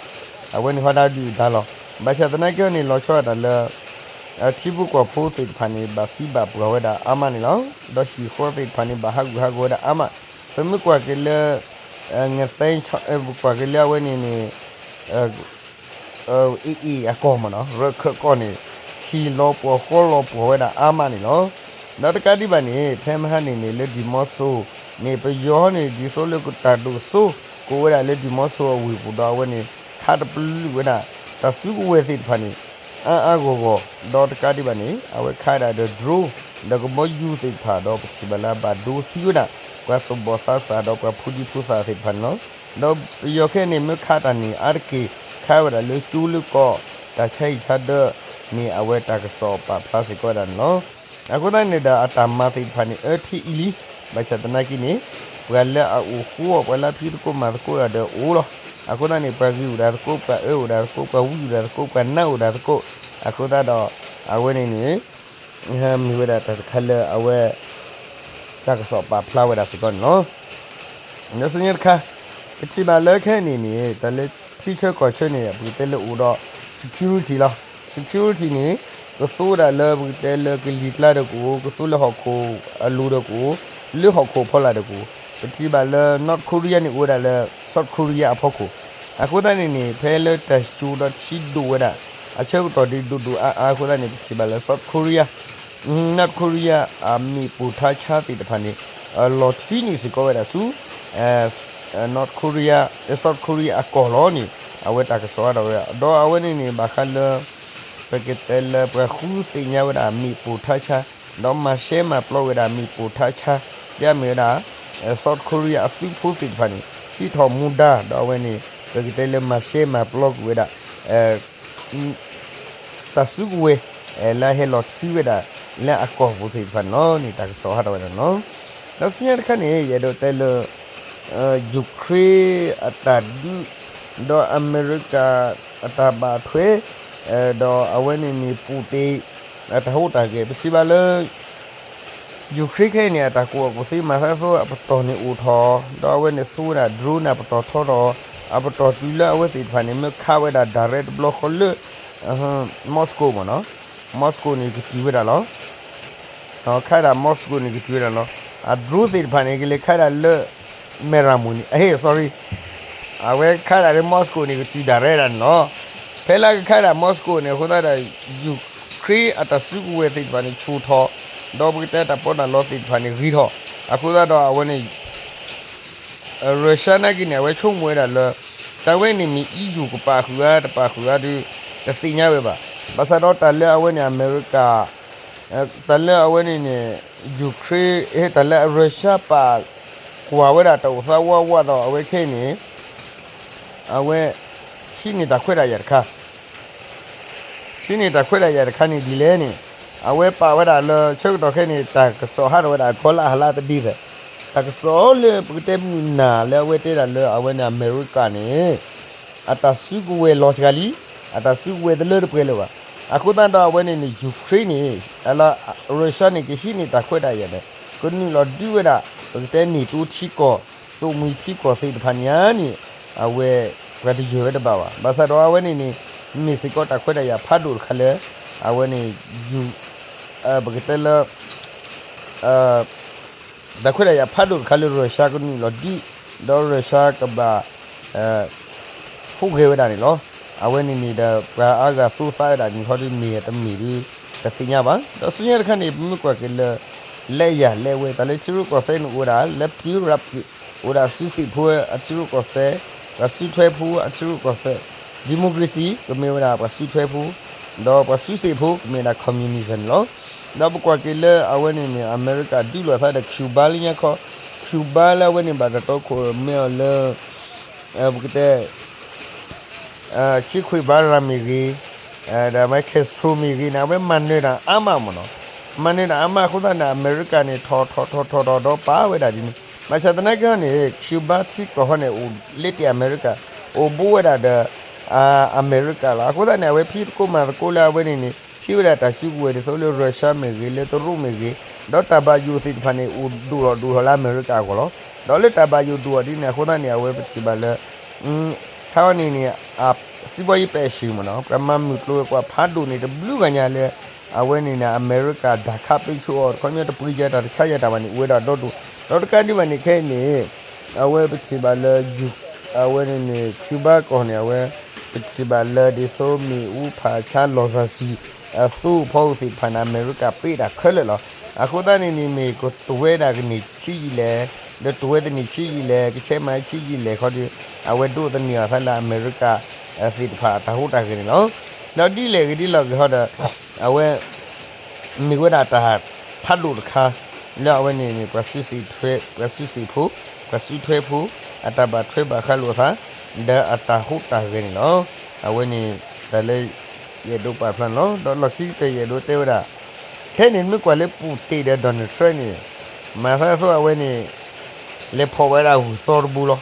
အဝဲန့ၣ်ဟီဒုးတၢ်လီၤ. ဘၣ်ဆၣ်သနာ်က့န့ၣ် လီၤဆီဒၣ်တၢ်လၢ ထံဖိကီၢ်ဖိသ့ၣ်တဖၣ်န့ၣ် ဘၣ်သံဘၣ်ပှၢ်ဝဲဒၣ်အါမးန့ၣ်လီၤ. ဒီးဟံၣ်ဃီသ့ၣ်တဖၣ်န့ၣ် ဘၣ်ဟးဂူာ်ဟးဂီၤဝဲဒၣ်အါမး, ပမ့ၢ်ကွၢ်က့ၤလၢ ငသဲ ပကွၢ်က့ၤလၢအဝဲန့ၣ်န့ၣ် အ့ၣ်အ့ၣ်အကီၢ်မ့ၢ်နီၤ ရခၢၣ်ကီၢ်န့ၣ် ဟံၣ်လီၤပှီၢ်ဃီလီၤပှီၢ်ဝဲဒၣ်အါမးန့ၣ်လီၤ. ဒီးတကးဒံးဘၣ်န့ၣ် ဖဲမဟါန့ၣ်န့ၣ် လၢဒံၣ်မီစိၤန့ၣ် ပယီၤန့ၣ် ဒ်သိးလၢကတၢ်ဒိၣ်စိ ကအိၣ်ဝဲဒၣ်လၢဒံၣ်မီစိၤအဝ့ၢ်ပူၤဒီး အဝဲန့ၣ် ခးတပလုာ်ဝဲဒၣ် တၢ်စုကဝဲၤသ့ၣ်တဖၣ်န့ၣ် အါအါဂီၢ်ဂီၢ် ဒီးတကးဒံးဘၣ်န့ၣ် အဝဲခးဒၣ်ဒီး drone ဒီးကဘီယူၤသ့ၣ်တဖၣ် ဒီးပထံၣ်ဘၣ်လၢအဘၣ်ဒိသံဝဲဒၣ် ပှၤသူၣ်ဘီၣ်သးစၢ်ဒီးပှၤဖိဒံဖိသၣ်သ့ၣ်တဖၣ်န့ၣ်လီၤ. ဒီးပယီၤခဲအံၤန့ၣ် မ့ၢ်ခးတၢ်န့ၣ်အါတက့ၢ် ခးဝဲဒၣ်လၢကၠိလၢကီၢ် တၢ်ဆါဟံၣ်ဆါဒၢးန့ၣ် အဝဲတၢ်ကစီၣ်ပာ်ဖျါစ့ၢ်ကီးဝဲဒၣ်န့ၣ်လီၤ. အဃိသတးန့ၣ်ဒီး အတၢ်မၤသ့ၣ်တဖၣ်န့ၣ် အၢထံအံၤလံ, ဘၣ်ဆၣ်သနာ်က့န့ၣ် ပှၤလၢအအိၣ်ဃိအီၤ ပှၤလၢအဖံးသကိးမၤသကိးတၢ်ဒီးအိၣ်လီၤ. အဃိသတးန့ၣ် ပှၤဂ့ၤအိၣ်ဒၣ်သကိး ပှၤအၢအိၣ်ဒၣ်သကိး ပှၤဝံအိၣ်ဒၣ်သကိး ပှၤနါအိၣ်ဒၣ်သကိး, အဃိသတးဒီး အဝဲန့ၣ်န့ၣ် မ့ၢ်ဝဲဒၣ်တၢ်တခါလၢအဝဲ တၢ်ကစီၣ်ပာ်ဖျါဝဲဒၣ်စ့ၢ်ကီးန့ၣ်လီၤ. ဒီးဆူညါတခါ ပထံၣ်ဘၣ်လၢခဲအံၤန့ၣ်န့ၣ် တၢ်လၢထံဆၢကီၢ်ဆၢန့ၣ် ပကတဲလၢအိၣ်ဒီး security လီၤ. security န့ၣ် ကသိးဝဲဒၣ်လၢပကတဲလၢကလံၤကျါဒီးကအိၣ်, ကသိးလၢဟီၣ်ခိၣ်အလိၤဒီးကအိၣ်, လၢဟီၣ်ခိၣ်ဖီလာ်ဒီးကအိၣ်, ပထံၣ်ဘၣ်လၢ North Korea န့ၣ် အိၣ်ဝဲဒၣ်လၢ South Korea အဖီခိၣ်, အဃိသတးန့ၣ်န့ၣ် ဖဲလၢတၢ်စူၤဒီးထံဒိၣ်ဝဲဒၣ် အဆၢကတီၢ်ဒ်ဒိၣ်ဒိၣ်အါအါအဃိသတးန့ၣ် ပထံၣ်ဘၣ်လၢ South Korea, North Korea အမ့ၣ်ပိၢ်ထါဆါသ့ၣ်တဖၣ်န့ၣ် လီၤထွံန့ၢ်စ့ၢ်ကီးဝဲဒၣ်ဆူ North Korea, South Korea အကီၢ်လီၤန့ၣ် အဝဲတၢ်ကစီၣ်အါထီၣ်ဝဲဒၣ် ဒီးအဝဲန့ၣ်န့ၣ် ဘၣ်ဃးလၢ ပကတဲလၢပှၤဃုသ့ၣ်ညါဝဲဒၣ်မ့ၣ်ပိၢ်ထါဆါ, ဒီးမၤရှဲမၤပျီဝဲဒၣ်မ့ၣ်ပိၢ်ထါဆါ, ပျၢ်မ့ၢ်ဝဲဒၣ် South Korea အသုးဖိသ့ၣ်တဖၣ်န့ၣ် ဟံးထီၣ်မူဒါ ဒီးအဝဲန့ၣ် ပကတဲလၢမၤရှဲမၤပျီကွံာ်ဝဲဒၣ် တၢ်စုကဝဲၤ လၢအဟဲလီၤထွံဝဲဒၣ် လၢအကီၢ်ပူၤသ့ၣ်တဖၣ်န့ၣ်လီၤန့ၣ် တၢ်ကစီၣ်ဟးထီၣ်ဝဲဒၣ်န့ၣ်လီၤ. ဒီးဆူညါတခါန့ၣ် ယအဲၣ်ဒိးတဲလၢ ယူၤခရ့ၣ်အတၢ်ဒုး ဒီးအမဲရကၤအတၢ်ဘၣ်ထွဲ ဒီးအဝဲန့ၣ်န့ၣ် ပူၣ်တ့ၢ် အတၢ်ဟူးတၢ်ဂဲၤ ပထံၣ်ဘၣ်လၢ ယူၤခရ့ၣ်ခဲအံၤန့ၣ် အတၢ်ကူၣ်ဘၣ်ကူၣ်သ့မၤသးသိးအပတီၢ်န့ၣ်အိၣ်ထီၣ် ဒီးအဝဲန့ၣ်သူဝဲဒၣ် drone န့ၣ် အပတီၢ်ထီထီၣ် အပတီၢ်တုၤလၢအဝဲသ့ၣ်တဖၣ်န့ၣ် မ့ၢ်ခးဝဲဒၣ် direct တဘျီဃီလၢ Moscow မ့ၢ်နီၤ Moscow န့ၣ်ကတုၤဝဲဒၣ်လီၤ. ခးဒၣ် Moscow န့ၣ်ကတုၤဝဲဒၣ်လီၤ. အ drone သ့ၣ်တဖၣ်န့ၣ် ကလဲၤခးဒၣ်လၢ မဲၢ်ရမူန့ၣ် အဟ့ၣ် sorry အဝဲခးဒၣ်လၢ Moscow န့ၣ် ကတုၤ direct ဒၣ်န့ၣ်လီၤ. ဖဲလၢကခးဒၣ် Moscow န့ၣ် အဃိသတးဒီး ယူၤခရ့ၣ်အတၢ်စုကဝဲၤသ့ၣ်တဖၣ်န့ၣ် ဆူၣ်ထီၣ် ဒီးပကတဲတၢ်ပီးတၢ်လီသ့ၣ်တဖၣ်န့ၣ် ဂ့ၤထီၣ် အဃိသတးဒီးအဝဲန့ၣ် Russia နာ်က့န့ၣ် အဝဲဆိကမိၣ်ဝဲဒၣ်လၢ တၢ်ဝဲန့ၣ်မ့ၢ် E U ကပာ်ဃုာ်ဧါ တပာ်ဃုာ်ဧါဒီး တသ့ၣ်ညါဝဲဘၣ်. ဘၣ်ဆၣ်ဒီးတၢ်လၢအဝဲန့ၣ် အမဲရကၤ တၢ်လၢအဝဲန့ၣ်န့ၣ် ယူၤခရ့ၣ် တၢ်လၢ Russia ပာ်ကွၢ်ဝဲဒၣ်တၢ်အိၣ်သးဝးဝးဒီး အဝဲခဲအံၤန့ၣ် အဝဲ ဟံးန့ၢ်တၢ်ခွဲးတၢ်ယာ်တခါ ဟံးန့ၢ်တၢ်ခွဲးတၢ်ယာ်တခါန့ၣ်ဒ်လဲၣ်န့ၣ် အဝဲပာ်ဝဲဒၣ်လၢဆၢကတီၢ်ခဲအံၤန့ၣ် တၢ်ကစီၣ်ဟးထီၣ်ဝဲဒၣ်အကီလၢအဟးလၢတဒ်သိး တၢ်ကစီၣ်လၢပကတဲမုၢ်နၤလၢအဝဲတဲဒၣ်လၢအဝဲန့ၣ် အမဲရကၤန့ၣ် အတၢ်စုကဝဲၤလီၤစှၤလံ, အတၢ်စုကဝဲၤတလၢတပှဲၤလၢၤဘၣ်. အဃိသတးဒီးအဝဲန့ၣ်န့ၣ် ယူၤခရ့ၣ် န့ၣ် လၢ Russia န့ၣ် ကဟံးန့ၢ်တၢ်ခွဲးတၢ်ယာ်ဒီး ကနုာ်လီၤဒုးဝဲဒၣ် ပကတဲ NATO ထံကီၢ် သိၣ်မှံၤထံကီၢ်သ့ၣ်တဖၣ်န့ၣ်ဧါန့ၣ် အဝဲ ပှၤတယၢၤဝဲတဘၣ်ဘၣ်. ဘၣ်ဆၣ်ဒီးအဝဲန့ၣ်န့ၣ် မ့ၢ်စ့ၢ်ကီးတၢ်ခွဲးတၢ်ယာ်ဖးဒိၣ်တခါလၢ အဝဲန့ၣ် ယူၤ ပကတဲလၢ တၢ်ခွဲးတၢ်ယာ်ဖးဒိၣ်တခါလၢ Russia ကနုာ်လီၤဒုး ဒီး Russia ကဘၣ် ဟူးဂဲၤဝဲဒၣ်န့ၣ်လီၤ. အဝဲန့ၣ်န့ၣ်ဒီး ပှၤအါဂၤသူသးဝဲဒၣ်န့ၣ်ခီဒီး မ့ၢ်တမ့ၢ်ဒီး တသ့ၣ်ညါဘၣ်. ဒီးဆူညါတခါန့ၣ် ပမ့ၢ်ကွၢ်က့ၤလၢ လဲၤယၤလဲၤဝဲ တၢ်လၢထံရူၢ်ကီၢ်သဲးန့ၣ်အိၣ်ဝဲဒၣ် lefty righty အိၣ်ဝဲဒၣ်စုစ့ၣ်ဖိအထံရူၢ်ကီၢ်သဲး, ပှၤစုထွဲဖိအထံရူၢ်ကီၢ်သဲး, democracy ကမ့ၢ်ဝဲဒၣ်ပှၤစုထွဲဖိ, ဒီးပှၤစုစ့ၣ်ဖိကမ့ၢ်ဝဲဒၣ် communism န့ၣ်လီၤ. ဒီးပကွၢ်က့ၤလၢအဝဲန့ၣ်န့ၣ် အမဲရကၤဒုးလိာ်သးဒီး Cuba လၢညါခီ, Cuba လၢအဝဲန့ၣ်ဘၣ်တၢ်တီခိၣ်ရိၣ်မဲအီၤလၢ ပကတဲ Che Guevara မ့ၢ်ဂ့ၤ, ဒီးအဝဲ Castro မ့ၢ်ဂ့ၤန့ၣ် အဝဲမၤနၢၤတၢ်အါမးမ့ၢ်နီၤ, မၤနၢၤတၢ်အါမးအဃိသတးန့ၣ် အမဲရကၤန့ၣ် ထီၣ်ထီၣ်ထီၣ်ထီၣ်ထီၣ်ဒီးပာ်ဝဲဒၣ်ဒ်န့ၣ်, ဘၣ်ဆၣ်သနာ်က့ဟီန့ၣ် Cuba ထံကီၢ်ဟီန့ၣ် အိၣ်လၢတ့ၢ်အမဲရကၤ, အိၣ်ဘူးဝဲဒၣ်ဒီး အမဲရကၤလီၤ. အဃိသတးန့ၣ် အဝဲဖံးသကိးမၤသကိးလၢအဝဲန့ၣ်န့ၣ် ဟံးဝဲဒၣ်တၢ်စုကဝဲၤဒ်သိးလၢ Russia မ့ၢ်ဂ့ၤ လၢတရူးမ့ၢ်ဂ့ၤ, ဒီးတၢ်ဘၣ်ယိၣ်သ့ၣ်တဖၣ်န့ၣ် အိၣ်ဒိၣ်ထီၣ်ဒိၣ်ထီၣ်လၢအမဲရကၤအဂီၢ်လီၤ. ဒီးလၢတၢ်ဘၣ်ယိၣ်ဒိၣ်ထီၣ်ဒ်န့ၣ်အဃိသတးန့ၣ် အဝဲပထံၣ်ဘၣ်လၢ ခါအံၤန့ၣ်န့ၣ် စံးဘီယံၤပဲာ်ဆှံမ့ၢ်နီၤ ပှၤမၤမုၢ်ကျိၤဝဲၤကွာ်ဖးဒိၣ်န့ၣ် တဘျုးဂၤညါလၢ အဝဲန့ၣ်န့ၣ် အမဲရကၤဒၣ်ခးပ့းဆိအီၤ တခီပညီတပှ့ၤယၤတၢ်တဆါယၤတၢ်ဘၣ်န့ၣ် အိၣ်ဝဲဒၣ်ဒီဒိၣ်, ဒီးတကးဒံးဘၣ်န့ၣ်ခဲအံၤန့ၣ် အဝဲပထံၣ်ဘၣ်လၢ အဝဲန့ၣ်န့ၣ် Cuba ကီၢ်န့ၣ် အဝဲ ပထံၣ်ဘၣ်လၢဒ်သိးမ့ၣ်အူဖးဆါလီၤစၢ်စံၤ အသိဖီအူသ့ၣ်တဖၣ်န့ၣ် အမဲရကၤပ့းတၢ်ခဲလၢာ်လီၤ. အဃိသတးန့ၣ်န့ၣ် မ့ၢ်ကတဝဲဒၣ်ကန့ၢ်ဆံးယံာ်လဲၣ်, ဒီးတဝဲတန့ၢ်ဆံးယံာ်လဲၣ်, ကဆဲးမၤဆံးယံာ်လဲၣ်ခီဒီး အဝဲဒိးသန့ၤအီၤသးလၢအမဲရကၤသ့ၣ်တဖၣ်အတၢ်ဟူးတၢ်ဂဲၤန့ၣ်လီၤ. ဒီးဒ်လဲၣ်ဂ့ၤဒ်လဲၣ်ဂ့ၤဟီဒီး အဝဲ မ့ၢ်ဝဲဒၣ်တၢ်ဖးဒိၣ်တခါ လၢအဝဲန့ၣ်န့ၣ် ပှၤစုစ့ၣ်ထွဲ ပှၤစုစ့ၣ်ဖိ ပှၤစုထွဲဖိ အတၢ်ဘၣ်ထွဲဘၣ်ဃးလိာ်အသး ဒီးအတၢ်ဟူးတၢ်ဂဲၤန့ၣ်လီၤ. အဝဲန့ၣ် တၢ်လၢ ယအဲၣ်ဒိးပာ်ဖျါန့ၣ်လီၤ. ဒီးလီၢ်ခံကတၢၢ်ယအဲၣ်ဒိးတဲဝဲဒၣ် ခဲအံၤန့ၣ် မ့ၢ်ကွၢ်လၢပူၣ်တ့ၢ်ဒီး Donald Trump န့ၣ် မၤသးသိးအဝဲန့ၣ် လဲၤဖီၣ်ဝဲဒၣ်ဂုၢ်သီတဘိလီၤ.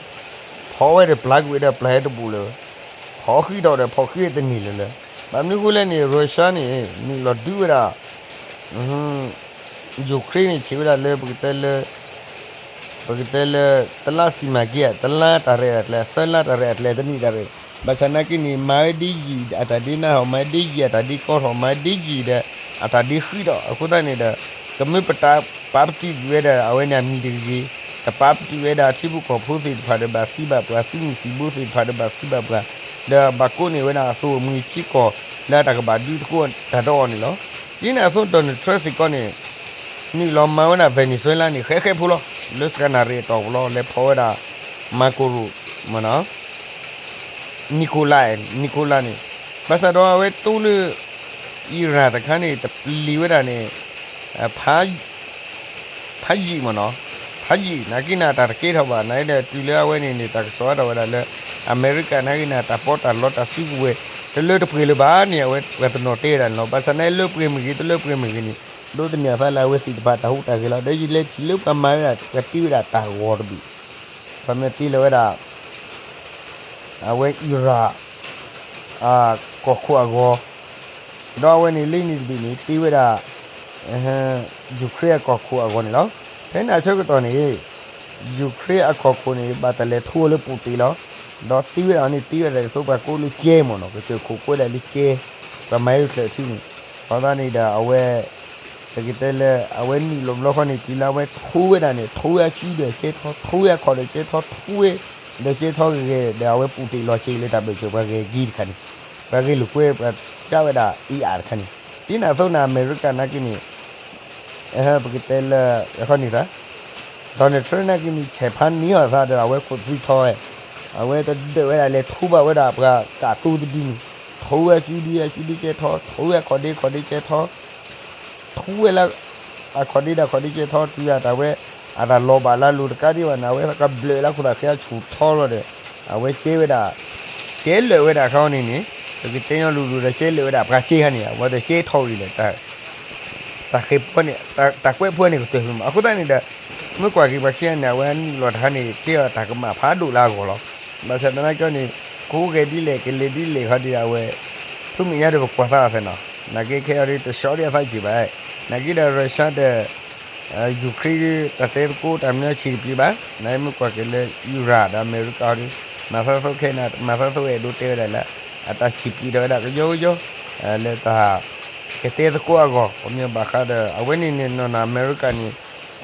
ဖီၣ်ဝဲဒီးပျၢ်ကွံာ်ဒီးပျၢ်ဝဲတဘူးလၢၤ ဖီၣ်ဃံးထီၣ်ဒီးဖီၣ်ဃံးတန့ၢ်လၢၤလၢၤ. ဘၣ်မနုၤအဃိလဲၣ်န့ၣ် Russia န့ၣ် နုာ်လီၤဒုးဝဲဒၣ် Ukraine န့ၣ် ဆံးဝဲဒၣ်လၢပကတဲလၢ ပကတဲလၢ တလါစံၣ်မၤက့ၤဧါ, တလါတၢ်ရဲၣ်တၢ်ကျဲၤ, သၢလါတၢ်ရဲၣ်တၢ်ကျဲၤ, တနံၣ်တၢ်ရဲၣ်, ဘၣ်ဆၣ်နာ်က့န့ၣ် မၤဝဲဒ်ယံာ်အတၢ်ဒ့နါထီၣ်, မၤဝဲဒ်ယံာ်အတၢ်ဒ့ကီထီၣ်, မၤဝဲဒ်ယံာ်ဒီး အတၢ်ဒ့ဃံးထီၣ်, အဃိသတးန့ၣ်ဒီး ကမ့ၢ်ပတၢ်ပာ်ပတုာ်ကွံာ်ဝဲဒၣ် အဝဲန့ၣ်အမံၤတဂ့ၤ, တပာ်ပတုာ်ဝဲဒၣ်အထံဖိကီၢ်ဖိသ့ၣ်တဖၣ်ဒီးဘၣ်သံဘၣ်ပှၤ, သုးမုၢ်သံၣ်ဘိသ့ၣ်တဖၣ်ဒီးဘၣ်သံဘၣ်ပှၤ, ဒီးဘၣ်ကိးန့ၢ်ဝဲဒၣ်အသိၣ်အမှံၤထံကီၢ် လၢအတၢ်ကဘၣ်ဒုးသကိးတၢ်ဒီးအီၤန့ၣ်လီၤ. ဒ်န့ၣ်အသိး Donald Trump စ့ၢ်ကီးန့ၣ် နုာ်လီၤမၤဝဲဒၣ် Venezuela န့ၣ် ဃဲဃဲဖိလီၤ, လၢစကၤနၣ်ရံၣ်အတီၢ်ပူၤလီၤ, လဲၤဖီၣ်ဝဲဒၣ် Maduro မ့ၢ်နီၤ Nicolas, Nicolas န့ၣ်, ဘၣ်ဆၣ်ဒီးအဝဲတိၢ်လၢ Iran တခါန့ၣ် တပျံၤဝဲဒၣ်န့ၣ် ဖးယံာ်မ့ၢ်နီၤ, ဖးယံာ် နာ်က့န့ၣ် တၢ်တကဲထီၣ်ဘၣ် နာ်က့ဒီး တုၤလၢအဝဲန့ၣ်န့ၣ် တၢ်ကစီၣ်အါထီၣ်ဝဲဒၣ်လၢ အမဲရကၤနာ်က့န့ၣ် တၢ်ပီးတၢ်လီတၢ်စုကဝဲၤ တလၢတပှဲၤလၢၤဘၣ်န့ၣ် အဝဲပှၤတနီၤတဲဝဲဒၣ်န့ၣ်လီၤ. ဘၣ်ဆၣ်နာ်က့လၢပှဲၤမ့ၢ်ဂ့ၤ တလၢပှဲၤမ့ၢ်ဂ့ၤန့ၣ် ဒိးသန့ၤအသးလၢအဝဲသ့ၣ်တဖၣ်တၢ်ဟူးတၢ်ဂဲၤလီၤ. ဒီးယလဲၤထံၣ်လၢပှၤမၤဝဲဒၣ် ပှၤတ့ဝဲဒၣ်တၢ်ဂီၤတဘ့ၣ် ပှၤမ့ၢ်တ့လီၤဝဲဒၣ် အဝဲအံရၣ် အကီၢ်ခိၣ်အဂီၤ, ဒီးအဝဲန့ၣ်လၢန့ၣ်တဘ့ၣ်န့ၣ် တ့ဝဲဒၣ် ယူၤခရ့ၣ်အကီၢ်ခိၣ်အဂီၤန့ၣ်လီၤ. ဖဲန့ၣ်အဆၢကတီၢ်န့ၣ် ယူၤခရ့ၣ်အကီၢ်ခိၣ်န့ၣ် ဘၣ်တၢ်လဲၤထိအီၤလၢပူၤတ့ၢ်လီၤ. ဒီးတ့ဝဲဒၣ်န့ၣ် တ့ဝဲဒၣ်ဒ်သိးပှၤကိးလၢကဲမ့ၢ်နီၤ, ကစၢၢ်ခိၣ်ကိးဝဲဒၣ်လၢကဲ, ပှၤမၤအၢချၢးထံန့ၣ်, အဃိသတးန့ၣ်ဒီးအဝဲ ပကတဲလၢ အဝဲနုာ်လီၤဘျီဃီန့ၣ် တုၤလၢအဝဲထိဝဲဒၣ်န့ၣ် ထိဝဲအစုဒီးကဲထီ, ထိဝဲအခီၣ်ဒီးကဲထီ, ထိဝဲဒီးကဲထီဂ့ၤဂ့ၤဒီး အဝဲပူၤတ့ၢ်လီၤစ့လၢတၢ်ဘၢၣ်စၢၤပှၤဂဲၤက့တခါန့ၣ်, ပှၤဂ့ၢ်လိာ်ကွဲ ပှၤကးဝဲဒၣ်အ့ၣ်အၣ်တခါန့ၣ်, ဒ်န့ၣ်အသိးန့ၣ် အမဲရကၤနာ်က့န့ၣ် ပကတဲလၢ ခီန့ၣ်သး Donald Trump နာ်က့န့ၣ် ဆဲးဖးန့ၢ်အီၤသးဒီး အဝဲခိၣ်သံထီဝဲ, အဝဲတဒၢးဝဲဒၣ်လဲၤထိဘၣ်ဝဲဒၣ်ပှၤကးတိၤတဒုန့ၣ်, ထိဝဲအစုဒု အစုဒုကဲထီ, ထိဝဲအခီၣ်ဒ့ခီၣ်ဒ့ကဲထီ ထူဝဲလၢ အခီၣ်ဒ့ဒီးခီၣ်ဒ့ကဲထီ တုၤအတၢ်ဝဲ အတၢ်လီၤဘၣ်လၢအလိၤတကးဒံးဘၣ်န့ၣ် အဝဲကဘျၢးလၢခိၣ်သၣ်ဃံအဆူၣ်ထီလီၤဒီး အဝဲကဲဝဲဒၣ် ကဲလၢာ်ဝဲဒၣ်ခီန့ၣ်န့ၣ် ပကတဲညီလူၤလူၤဒီး ကဲလၢာ်ဝဲဒၣ်ပှၤကဲခါန့ၣ် အဝဲဒီးကဲထီၣ်ဂ့ၤလၢ တၢ်ဃဲၤပှဲၤန့ၣ် တၢ်ကွဲးပှဲၤန့ၣ်ကတၢၢ်ဖဲမး အဃိသတးန့ၣ်ဒီး မ့ၢ်ကွၢ်က့ၤပှၤခံဂၤန့ၣ် အဝဲနုာ်လီၤတခါန့ၣ် ကဲအီၤတၢ်ကမၣ်ဖးဒိၣ်လၢအဂီၢ်လီၤ. ဘၣ်ဆၣ်သနာ်က့န့ၣ် ကအိၣ်ဂဲၤဒ်လဲၣ် ကလဲၤဒ်လဲၣ်ခီဒီး အဝဲ ဆူမဲာ်ညါဒီးပကွၢ်သးအီၤသ့ၣ်နီၤ နာ်က့ခဲအံၤဒီး တဆှီဒံးအသးက့ၤဘၣ်. နာ်က့ဒီး Russia ဒီး Ukraine ဒ် တၢ်တဲသကိးတၢ်မနုၤဆံးတပျ့ၤဘၣ်. နာ်က့မ့ၢ်ကွၢ်က့ၤလၢ Iran ဒီးအမဲရကၤအီၤဒီး မၤသးသိးခဲအံၤန့ၣ် မၤသးသိးအဲၣ်ဒိးတဲဝဲဒၣ်လၢ အတၢ်ဆံးပျ့ၤဒီးဝဲဒၣ်ကယီကယီ လၢတၢ် ကတဲသကိးအဂီၢ် ပမ့ၢ်ဘၣ်ဃးဒီး အဝဲန့ၣ်န့ၣ် နီၢ်နီၢ်အမဲရကၤန့ၣ်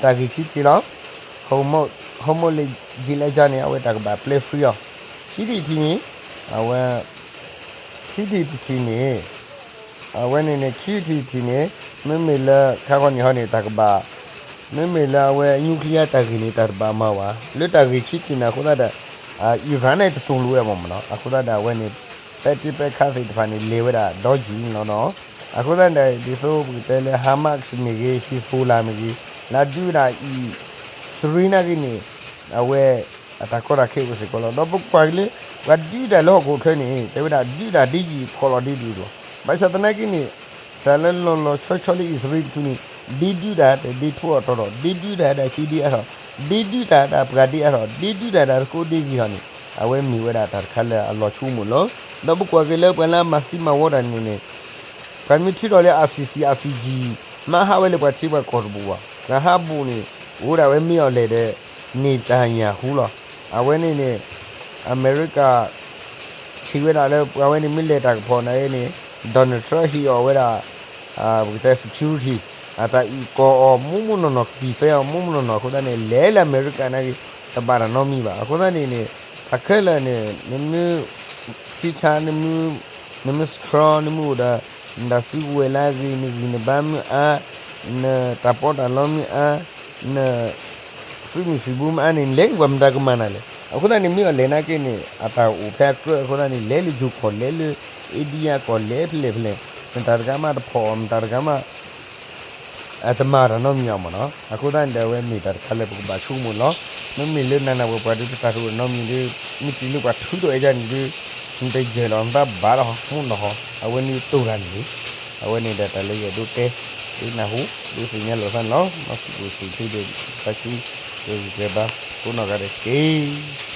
တၢ်ဂ့ၢ်ခံထံၣ်လီၤ. Hormuz လၢယံာ်လၢယၤန့ၣ် အဝဲတၢ်ကဘၣ်ပျဲ free အီၤ ခံထံၣ်တထံၣ်န့ၣ် အဝဲ ခံထံၣ်တထံၣ်န့ၣ် အဝဲန့ၣ်န့ၣ် ခံထံၣ်တထံၣ်န့ၣ် မ့မ့ၢ်လၢခါခီန့ၣ်ဟီန့ၣ် တၢ်ကဘၣ် မ့မ့ၢ်လၢအဝဲ nuclear တၢ်ဂ့ၢ်န့ၣ် တၢ်တဘၣ်မၤဘၣ် လၢတၢ်ဂ့ၢ်ခံထံၣ်န့ၣ် အဃိသတးဒီး Iran န့ၣ် တတူၢ်လိာ်ဝဲမ့ၢ်မ့ၢ်နီၤ အဃိသတးဒီး အဝဲန့ၣ် ပဲာ်ထံပဲာ်ခါသ့ၣ်တဖၣ်န့ၣ် လဲၤဝဲဒၣ်ဒီယုၢ်န့ၣ်လီၤနီၤ. အဃိသတးန့ၣ် ဒ်သိးပကတဲလၢ Hamas မ့ၢ်ဂ့ၤ Hezbollah မ့ၢ်ဂ့ၤ လၢအဒုးဝဲဒၣ် အံၣ်စရ့လးနာ်က့န့ၣ် အဝဲ အတၢ်ကီတၢ်ခဲအိၣ်စ့ၢ်ကီးလီၤ. ဒီးပကွၢ်က့ၤလၢ ပှၤဒုးတၢ်လၢဟီၣ်ခိၣ်ချၢန့ၣ် တဲဝဲဒၣ်ဒုးတၢ်ဒ်ယံာ်ခီၣ်လီၤဒ်ဒုးလီၤ. ဘၣ်ဆၣ်သနာ်က့န့ၣ် တၢ်လၢလီၤလီၤဆီဆီလၢအံၣ်စရ့လးတဖုန့ၣ် ဒ်ဒုးတၢ်ဒီးဒ်ထိအီၤတီၤထီၣ် ဒ်ဒုးတၢ်ဒီးဆံးဒ်အါထီၣ် ဒ်ဒုးတၢ်ဒီးပှၤဒ်အါထီၣ် ဒ်ဒုးတၢ်ဒီးသကိးဒ်ဂ့ၤထီၣ်န့ၣ် အဝဲမ့ၢ်ဝဲဒၣ်တၢ်တခါလၢအလီၤဆိကမိၣ်လီၤ. ဒီးပကွၢ်က့ၤလၢပှၤလၢအမၤသံမၤဝီတၢ်န့ၣ်န့ၣ် ပှၤမ့ၢ်ထုးထီၣ်လၢ ICC ICJ မ့ၢ်ဟးဝဲလၢပှၤထံပှၤကီၢ်တဘူၣ်ဘၣ်. ပှၤဟးဘူးန့ၣ် အိၣ်ဒၣ်ဝဲမ့ၢ်အီၤလဲၣ်ဒီး န့ၢ်တၢ်ညၣ်ဟူလီၤ. အဝဲန့ၣ်န့ၣ် အမဲရကၤ ထံၣ်ဝဲဒၣ်လၢပှၤဝဲန့ၣ်မ့ၢ်လဲၤတၢ်ကဖီၣ်န့ၣ်န့ၣ် Donald Trump ဟ့ၣ်အီၤဝဲဒၣ် ပကတဲ security အတၢ်အုၣ်ကီၤအီၤ မူမူနီၢ်နီၢ် defend အီၤ မူမူနီၢ်နီၢ်အဃိသတးန့ၣ် လဲၤလၢအမဲရကၤနာ်က့ တဘၣ်တၢ်နီတမံၤဘၣ်. အဃိသတးန့ၣ်န့ၣ် တၢ်ခဲလၢာ်န့ၣ် နမ့ၢ် ထံဆါ နမ့ၢ် strong နမ့ၢ်အိၣ်ဒီး နတၢ်စုကဝဲၤလၢအဂ့ၤ နဂံၢ်နဘါမ့ၢ်အါ နတၢ်ပီးတၢ်လီမ့ၢ်အါ န သုးမုၢ်သံၣ်ဘိမ့ၢ်အါန့ၣ် နလဲၤန့ၣ်ပှၤမတၤကမၤနၤလဲၣ်. အဃိသတးန့ၣ် မ့ၢ်အီၤလဲၤနာ်က့န့ၣ် အတၢ်အိၣ်ဖဲအကြၢးအဃိသတးန့ၣ် လဲၤလၢယိၤကီၢ် လဲၤလၢ India ကီၢ် လဲၤဖဲလဲၣ်ဖဲလဲၣ် မတၤတဂၤမးတဖီၣ်အီၤ မတၤတဂၤမး အတမၤတၢ်နီတမံၤအီၤမ့ၢ်နီၤ. အဃိသတးန့ၣ်ဒီး အဝဲမ့ၢ်တၢ်တခါလၢပကဘၣ်ဆိကမိၣ်လီၤ. မ့မ့ၢ်လၢနၤနၤပှၤပှၤဒုး ပတၢ်တအိၣ်နီတမံၤဒီး မ့ၢ်တုၤလၢပှၤထုးထီၣ်အံၤဒ်န့ၣ်ဒီး နတယၢၢ်လီၤနသးဘၣ်လီၤ မူနီၢ်ဟီ အဝဲန့ၣ်တိၢ်တၢ်န့ၣ်လံ. အဝဲန့ၣ်ဒီးတၢ်လၢယအဲၣ်ဒိးတဲ ဒ်နၢ်ဟူ ဒ်သ့ၣ်ညါလိာ်သးန့ၣ်လီၤ. မ်သုကအိၣ်ဆူၣ်အိၣ်ချ့ဒီး သးခု ဂဲၤဂံၢ်ဂဲၤဘါ ကိးနီၢ်ဂၤဒဲးတက့ၢ်.